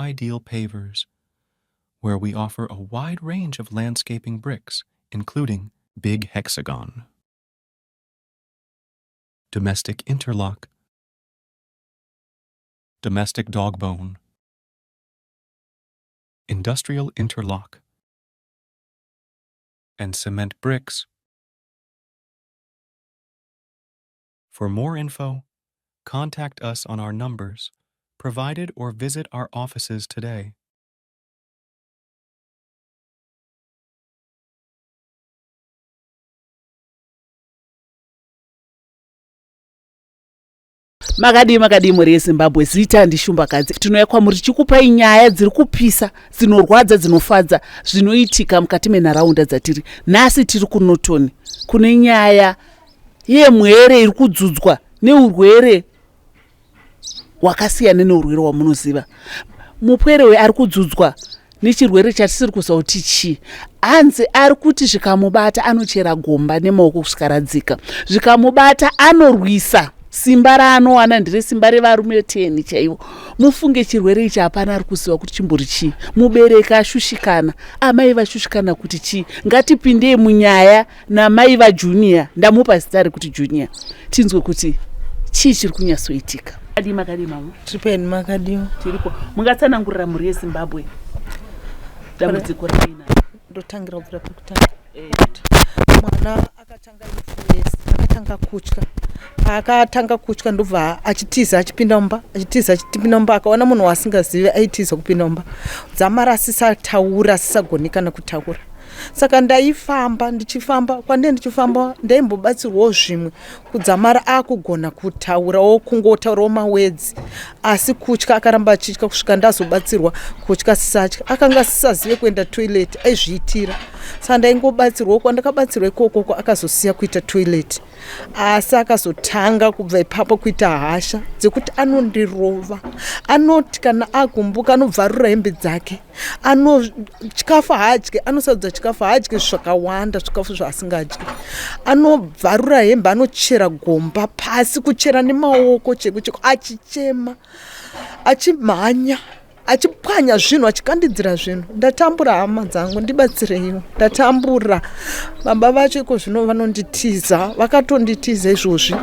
Ideal Pavers, where we offer a wide range of landscaping bricks, including Big Hexagon, Domestic Interlock, Domestic Dogbone, Industrial Interlock, and cement bricks. For more info, contact us on our numbers provided or visit our offices today. Makadii makadii mhuri yeZimbabwe, zita ndiShumbakadzi. Tinouya kwamuri tichikupai nyaya dziri kupisa, dzinorwadza, dzinofadza, zvinoitika mukati menharaunda dzatiri. Nhasi tiri kuNorton kune nyaya yemwere iri kudzudzwa neurwere hwakasiyana neurwere hwamunoziva. Mupwere uyu ari kudzudzwa nechirwere chatisiri kuziva kuti chii. Hanzi ari kuti zvikamubata anochera gomba nemaoko kusvika radzika. Zvikamubata anorwisa simba raanowana ndere simba revarume 10 chaivo. Mufunge chirwere ichi hapana ari kuziva kuti chimbori chii. Mubereki ashushikana, amai vashushikana kuti chii. Ngatipindei munyaya namai vajunior, ndamupa zita rekuti Junior, tinzwe kuti chii chiri kunyatsoitika. Makadii makadii mama? Tripeni makadiwa. Tiripo. Mungatsanangurira mhuri yeZimbabwe dambudziko ramuinaro? Ndotangira kubvira pekutanga. Mwana akatanga influence, akatanga kutya. Paakatanga kutya ndobva achitiza achipinda mumba, achitiza achipinda mumba, akaona munhu waasingazivi aitiza kupinda mumba. Dzamara asisataura, asisagoni kana kutaura. Saka ndaifamba ndichifamba kwandee ndichifamba ndaimbobatsirwawo zvimwe kudzamara akugona kutaurawo kungotaurawo mawedzi asi kutya akaramba achitya kusvika ndazobatsirwa kutya asisatya akanga asisazive kuenda toilet aizviitira saka ndaingobatsirwawo kwandakabatsirwa ikokoko akazosiya kuita toilet asi akazotanga kubva ipapo kuita hasha dzekuti anondirova anoti kana agumbuka anobvarura hembe dzake ano chikafu haadye anosarudza chikafu haadye zvakawanda zvikafu zvaasingadye anobvarura hembe anochera gomba pasi kuchera nemaoko cheko cheko achichema achimhanya achipwanya zvinhu achikandidzira zvinhu ndatambura hama dzangu ndibatsireiwo ndatambura baba vacho iko zvino vanonditiza vakatonditiza izvozvi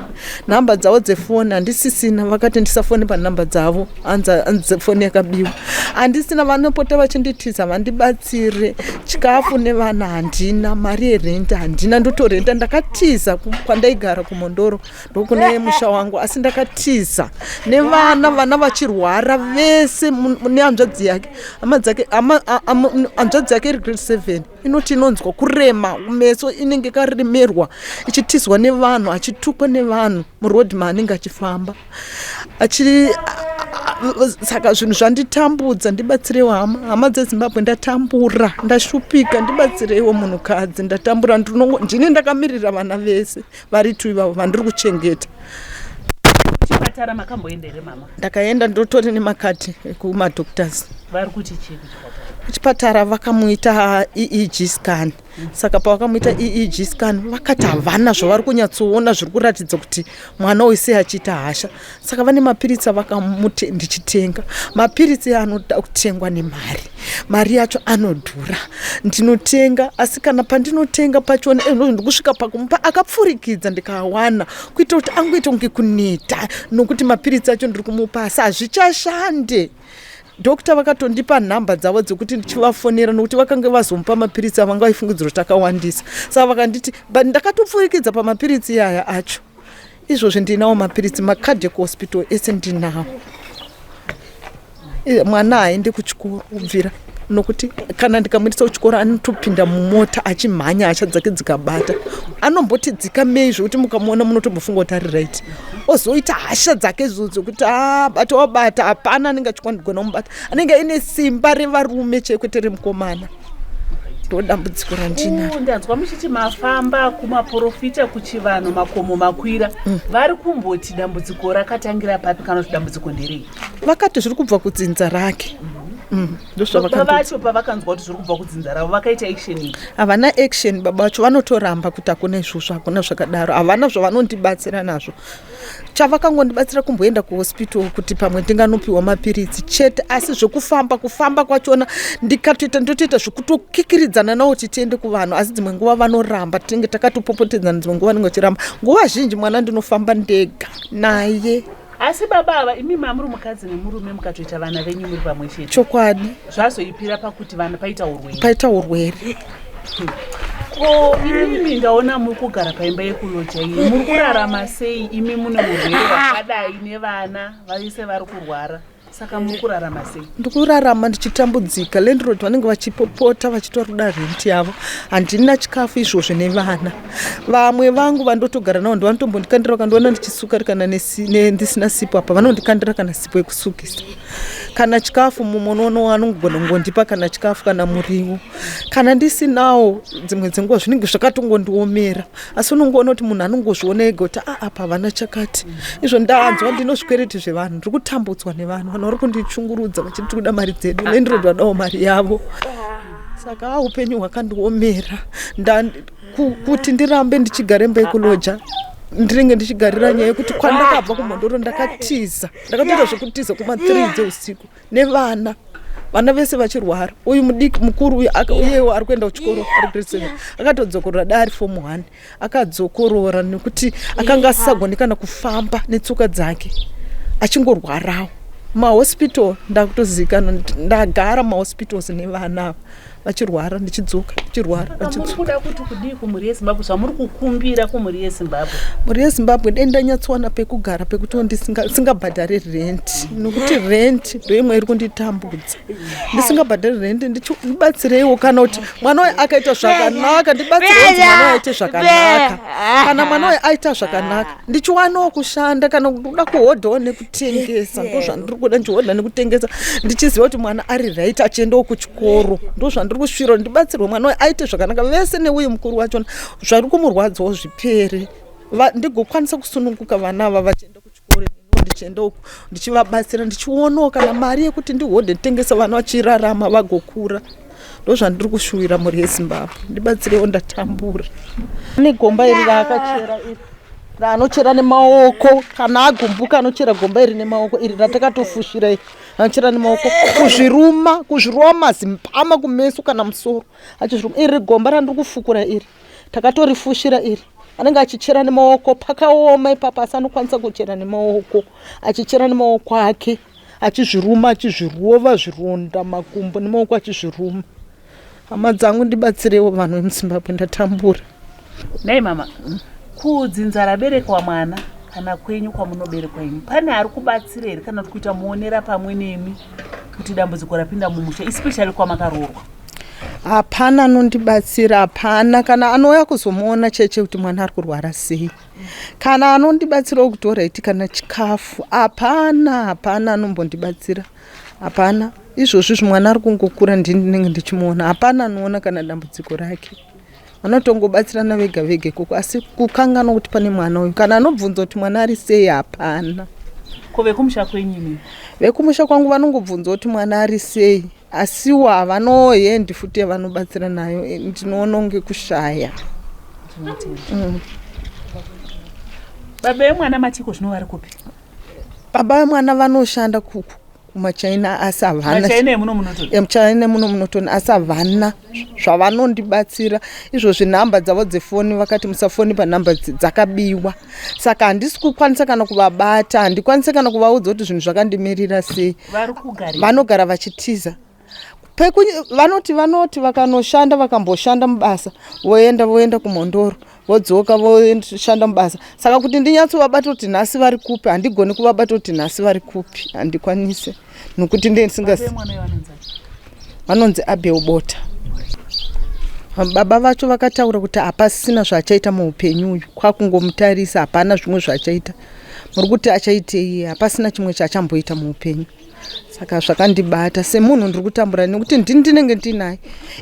nhamba dzavo dzefoni handisisina vakati ndisafoni panhamba dzavo hanzi foni yakabiwa handisina vanopota vachinditiza vandibatsire chikafu nevana handina mari yerenta handina ndotorenta ndakatiza kwandaigara kumondoro ndokune musha wangu asi ndakatiza nevana vana vachirwara vese nehanzvadzi yake hama dzake hanzvadzi yake iri grade 7 inoti inonzwa kurema kumeso inenge ikaremerwa ichitizwa nevanhu achitukwa nevanhu muroad maanenge achifamba achi saka zvinhu zvanditambudza ndibatsireiwo hama hama dzezimbabwe ndatambura ndashupika ndibatsireiwo munhukadzi ndatambura ndini ndakamirira vana vese vari tu ivavo vandiri kuchengeta. Kuchipatara makamboenda here mama? Ndakaenda ndotori nemakadhi ekumadoctors. Vari kuti chii kuchipatara? Kuchipatara vakamuita EEG scan. Saka pavakamuita EEG scan vakati havana zvavari kunyatsoona zviri kuratidza kuti mwana uyu sei achiita hasha. Saka vane mapiritsi avakamuti ndichitenga. Mapiritsi anoda kutengwa nemari. Mari yacho anodhura. Ndinotenga asi kana pandinotenga pachona eh, ndikusvika pakumupa akapfurikidza ndikawana kuita kuti angoita kunge kuneta nokuti mapiritsi acho ndiri kumupa asi hazvichashande. Doctor vakatondipa nhamba dzavo dzekuti ndichivafonera nokuti vakange vazomupa mapiritsi avanga vaifungidzira kuti akawandisa. Saka vakanditi but ndakatopfurikidza pamapiritsi iyaya acho. Izvozvi ndinawo mapiritsi makadhi ekuhospital ese ndinawo. Mwana haaende kuchikoro kubvira nokuti kana ndikamuendesa kuchikoro anotopinda mumota achimhanya hasha dzake dzikabata anomboti dzikamei zvekuti mukamuona munotombofunga kuti ari right ozoita hasha dzake izvo dzekuti abata ah, wabata hapana anenge achikwandigona kumubata anenge aine simba revarume chekwete remukomana ndodambudziko randinaro ndanzwa muchiti mafamba kumaporofita kuchivanhu makomo makwira mm. vari kumboti dambudziko rakatangira papi kana kuti dambudziko nderei vakati zviri kubva kudzinza rake mm. Baba vacho pavakanzwa kuti zviri kubva kudzinza ravo vakaita action iyi? Havana action baba vacho, vanotoramba kuti hakuna izvozvo, hakuna zvakadaro, havana zvavanondibatsira nazvo. Chavakangondibatsira kumboenda kuhospital kuti pamwe ndinganopiwa mapiritsi chete, asi zvekufamba kufamba kwachona ndikatoita ndotoita zvekutokikiridzana nawo kuti tiende kuvanhu, asi dzimwe nguva vanoramba, tinenge takatopopotedzana, dzimwe nguva vanenge vachiramba. Nguva zhinji mwana ndinofamba ndega naye. Asi baba ava, imi mamuri mukadzi nemurume, mukatoita vana venyu muri pamwe chete. Chokwadi. Zvazoipira pakuti vana paita urwere. Paita urwere. Ko imimi ndaona muri kugara paimba yekuloja iyi, muri kurarama sei imi mune urwere hwakadai nevana vaise vari kurwara? Saka muri kurarama sei? Ndikurarama ndichitambudzika. Landlord vanenge vachipopota vachitora kuda rent yavo, handina chikafu izvozvo nevana. Vamwe vangu vandotogara navo ndovanotombondikandira, vakandiona ndichisuka kana ndisina sipo apa, vanondikandira kana sipo yekusukisa kana chikafu. Mumwe unoona anogona kungondipa kana chikafu kana muriwo, kana ndisinawo dzimwe dzenguva zvinenge zvakatongondiomera, asi unongoona kuti munhu anongozviona ega kuti a apa havana chakati. Izvo ndanzwa ndino zvikwereti zvevanhu, ndiri kutambudzwa nevanhu, vanhu vari kundichungurudza vachiti kuda mari dzedu, landlord vadawo mari yavo. Saka a upenyu hwakandiomera. Kuti ndirambe ndichigara imba yekuloja, ndinenge ndichigarira nyaya yekuti kwandakabva kuMhondoro ndakatiza, ndakatoita zvekutiza kuma3 dzeusiku nevana, vana vese vachirwara. Uyu mudiki mukuru uyu uyewo ari kuenda kuchikoro, ari grade 7, akatodzokorora da ari form 1, akadzokorora nekuti akanga asisagoni kana kufamba netsoka dzake, achingorwarawo. Mahospital ndakutozivikanwa, ndagara mahospitals nevana ava vachirwara, ndichidzoka ndichirwara. Saka muri vachidzoka. Kuda kuti kudii kumhuri yeZimbabwe, zvamuri kukumbira kumhuri yeZimbabwe? Mhuri yeZimbabwe, dei ndanyatsowana pekugara pekuti ndisingabhadhari rent, nokuti rent ndoimwe iri kunditambudza. Ndisingabhadhari rent, ndibatsireiwo kana kuti mwana uyu akaita zvakanaka, ndibatsireiwo kuti mwana uyu aite zvakanaka. Kana mwana uyu aita zvakanaka, ndichiwanawo kushanda kana kuda kuhodhawo nekutengesa, ndo zvandiri kuda, ndichihodha nekutengesa ndichiziva kuti mwana ari right, achiendawo kuchikoro. Ndo zvandiri kusvira, ndibatsirwe mwana uyu aite zvakanaka vese neuyu mukuru wachona, zvari kumurwadzawo zvipere, ndigokwanisa kusununguka, vana ava vachienda kuchikoro, ininiwo ndichienda uku ndichivabatsira, ndichionawo kana mari yekuti ndihodhe nditengese, vana vachirarama vagokura. Ndo zvandiri kushuwira, mhuri yeZimbabwe, ndibatsirewo, ndatambura. Negomba iri raakachera iri, raanochera nemaoko, kana agumbuka anochera gomba iri nemaoko, iri ratakatofushira iri, anochera nemaoko kuzviruma, kuzvirova mazimpama kumeso kana musoro achizviruma. Iri gomba randiri kufukura iri, takatorifushira iri, anenge achichera nemaoko. Pakaoma ipapa, asi anokwanisa kuchera nemaoko, achichera nemaoko ake, achizviruma, achizvirova zvironda makumbo nemaoko achizviruma. Hama dzangu, ndibatsirewo, vanhu vemuZimbabwe, ndatambura. Nei mama, kudzinza raberekwa mwana kana kwenyu kwamunoberekwa imi, pane ari kubatsira here kana kuti kuita muonera pamwe nemi kuti dambudziko rapinda mumusha, especially kwamakaroorwa? Hapana anondibatsira, hapana kana anouya kuzomuona cheche kuti mwana ari kurwara sei, kana anondibatsirawo kuti alright, kana chikafu hapana, hapana anombondibatsira, hapana. Izvozvi mwana ari kungokura, ndini ndinenge ndichimuona, hapana anoona kana dambudziko rake. Vanotongobatsirana vega vega ikoko, asi kukanganwa kuti pane mwana uyu, kana anobvunza kuti mwana ari sei, hapana. Ko vekumusha kwenyu imi? Vekumusha kwangu vanongobvunza kuti mwana ari sei, asiwo havanoendi futi yavanobatsira nayo. Ndinoona kunge kushaya. Baba vemwana matiko zvino vari kupi? Baba vemwana vanoshanda kumaChina, asi havana MaChina emuno muNorton? Emuchina muno muNorton, asi havana zvavanondibatsira. Izvozvi nhamba dzavo dzefoni vakati musafoni panhamba dzakabiwa, saka handisi kukwanisa kana kuvabata, handikwanisi kana kuvaudza kuti zvinhu zvakandimirira sei. Vari kugarira? Vanogara vachitiza. Vanoti vakanoshanda, vakamboshanda mubasa, voenda kuMhondoro, vodzoka, voshanda mubasa. Saka kuti ndinyatsovabata kuti nhasi vari kupi, handigoni kuvabata kuti nhasi vari kupi, handikwanisi nokuti ndee Baba vemwana uyu vanonzi ani? Vanonzi Abel Bota. Baba vacho vakataura kuti hapasisina zvaachaita muupenyu uyu, kwakungomutarisa, hapana zvimwe zvaachaita. Muri kuti achaitei? Hapasina chimwe chaachamboita muupenyu. Saka zvakandibata semunhu ndiri kutambura nekuti ndini ndinenge ndinaye,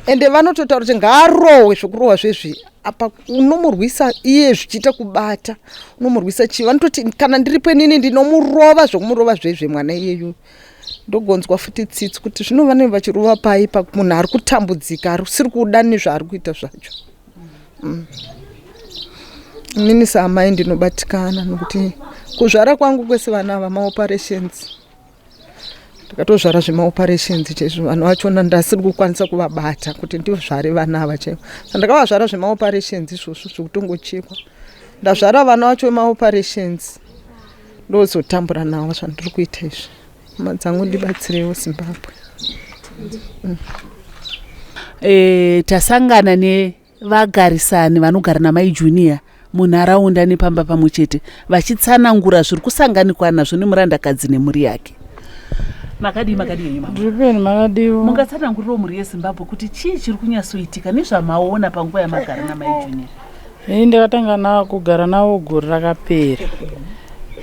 ende vanototaura kuti ngaarohwe zvekurohwa zvezvi. Apa unomurwisa iye zvichiita kubata, unomurwisa chii? Vanototi kana ndiripo inini ndinomurova zvekumurova zvezve mwana iyeyu. Ndogonzwa futi tsitsi kuti zvino vanenge vachirova pai pamunhu ari kutambudzika, asiri kuda nezvaari kuita zvacho. Inini saamai ndinobatikana nokuti kuzvara kwangu kwese vana ava maoperations. Ndakatozvara zvemaoperations chaizvo, vanhu vachona ndasiri kukwanisa kuvabata kuti ndizvare vana ava chaivo. Saka ndakavazvara zvemaoperations izvozvo zvekutongochekwa. Ndazvara vana vacho vemaoperations, ndozotambura navo zvandiri kuita izvi. Hama dzangu, ndibatsirewo, Zimbabwe. Tasangana nevagarisani vanogara namai Junior munharaunda nepamba pamwe chete, vachitsanangura zviri kusanganikwa nazvo nemurandakadzi nemhuri yake. Makadii, makadii henyu, mama? Ndipeni, makadiwo? Mungatsanangurirawo mhuri yeZimbabwe kuti chii chiri kunyatsoitika nezvamaona panguva yamagara namai Junior? Ini ndakatanga navo kugara navo gore rakapera.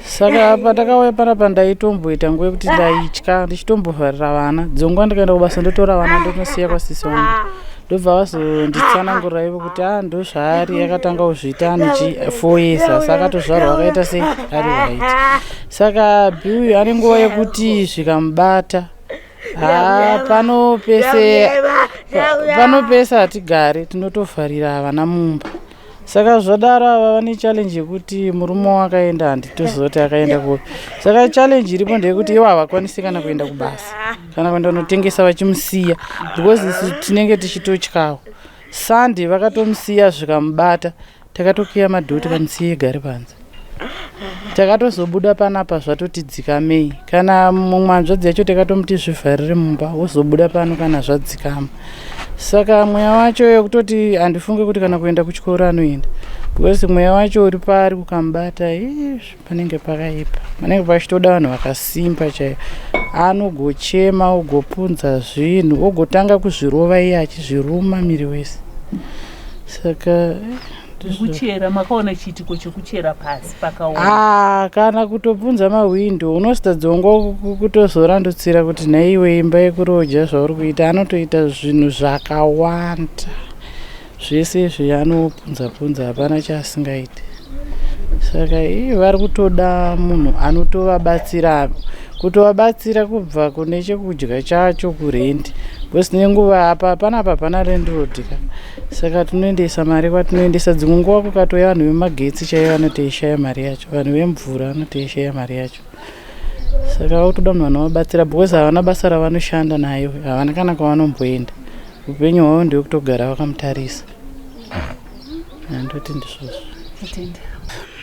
Saka patakauya panapa, ndaitomboita nguva yekuti ndaitya, ndichitombovharira vana. Dzonguva ndikaenda kubasa, ndotora vana ndonosiya kwasisi vangu. Ndobva vazonditsanangurira ivo kuti a, ndo zvaari, akatanga kuzviita ane 4 years, asi akatozvarwa akaita sei, ari right. Saka biuyu ane nguva yekuti zvikamubata, ha, pano pese, pano pese hatigari, tinotovharira vana mumba. Saka zvadaro, ava vane challenge yekuti murume wakaenda, handitozoti akaenda kupi. Saka challenge iripo ndeyekuti ivo havakwanisi kana kuenda kubasa kana kuenda kunotengesa, vachimusiya, because isu tinenge tichitotyawo. Sunday vakatomusiya, zvikamubata, takatokiya madoor, tikamusiya igare panze. Takatozobuda panapa zvatotidzikamei. Kana mumwe hanzvadzi yacho takatomuti zvivharire mumba, wozobuda pano kana zvadzikama. Saka mweya wacho yekutoti handifunge kuti kana kuenda kuchikoro anoenda, because mweya wacho uri paari, kukamubata, izvi panenge pakaipa, panenge pachitoda vanhu vakasimba chaivo. Anogochema, ogopunza zvinhu, ogotanga kuzvirova iye, achizviruma miri wese. Saka Kuchera, makaona chiitiko chekuchera pasi pakaoma? Ah, kana kutopunza mahwindo. Unosita dzongo kutozorandutsira kuti nhaiwe, imba yekuroja, zvauri kuita. Anotoita zvinhu zvakawanda zvese izvi, anopunza punza, hapana chaasingaiti. Saka ii vari kutoda munhu anotovabatsira, kutovabatsira kubva kune chekudya chacho, kurendi, because nenguva apa panapa hapana landlord ka. Saka tinoendesa mari kwatinoendesa. Dzimwe nguva kukatouya vanhu vemagetsi chaivo, vanotoishaya mari yacho, vanhu vemvura vanotoishaya mari yacho. Saka vakutoda munhu vanovabatsira, because havana basa ravanoshanda nayo, havana kana kwavanomboenda. Upenyu hwavo ndewekutogara vakamutarisa. Handoti ndizvozvo.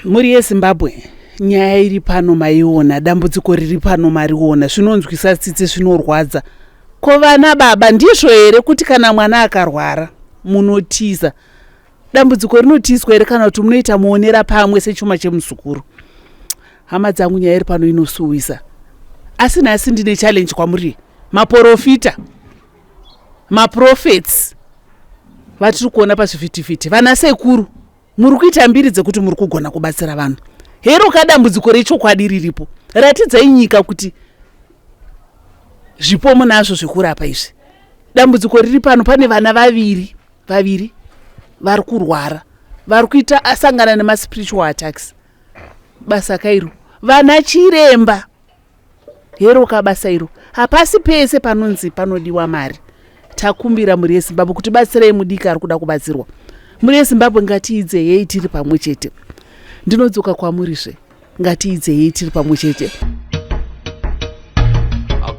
Mhuri yeZimbabwe, nyaya iri pano maiona, dambudziko riri pano mariona. Zvinonzwisa tsitsi, zvinorwadza. Ko vana baba, ndizvo here kuti kana mwana akarwara munotiza? Dambudziko rinotizwa here, kana kuti munoita muonera pamwe sechuma chemuzukuru? Hama dzangu, nyaya iri pano inosuwisa, asi nhasi ndine challenge kwamuri, maprofita, maprophets vatiri kuona pazvivhitivhiti, vana sekuru muri kuita mbiri dzekuti muri kugona kubatsira vanhu. Hero kadambudziko rechokwadi riripo. Ratidzai nyika kuti zvipo munazvo zvekurapa izvi. Dambudziko riri pano, pane vana vaviri, vaviri vari kurwara, vari kuita asangana nemaspiritual attacks. Basa kairo, vana chiremba, hero kabasa iro. Hapasi pese panonzi panodiwa mari. Takumbira mhuri yeZimbabwe kuti batsirai mudiki ari kuda kubatsirwa. Mhuri yeZimbabwe, ngatiidzeyei tiri pamwe chete. Ndinodzoka kwamurizve, ngatiidzeyei tiri pamwe chete.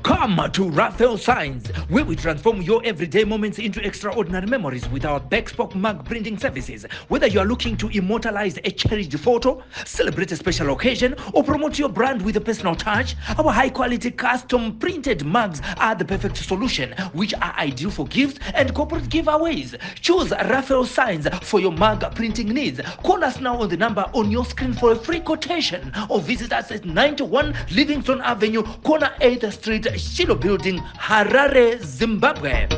Come to Raphael Signs, where we transform your everyday moments into extraordinary memories with our bespoke mug printing services. Whether you are looking to immortalize a cherished photo, celebrate a special occasion, or promote your brand with a personal touch, our high quality custom printed mugs are the perfect solution, which are ideal for gifts and corporate giveaways. Choose Raphael Signs for your mug printing needs. Call us now on the number on your screen for a free quotation or visit us at 91 Livingston Avenue, corner 8th Street, Shiloh Building, Harare, Zimbabwe.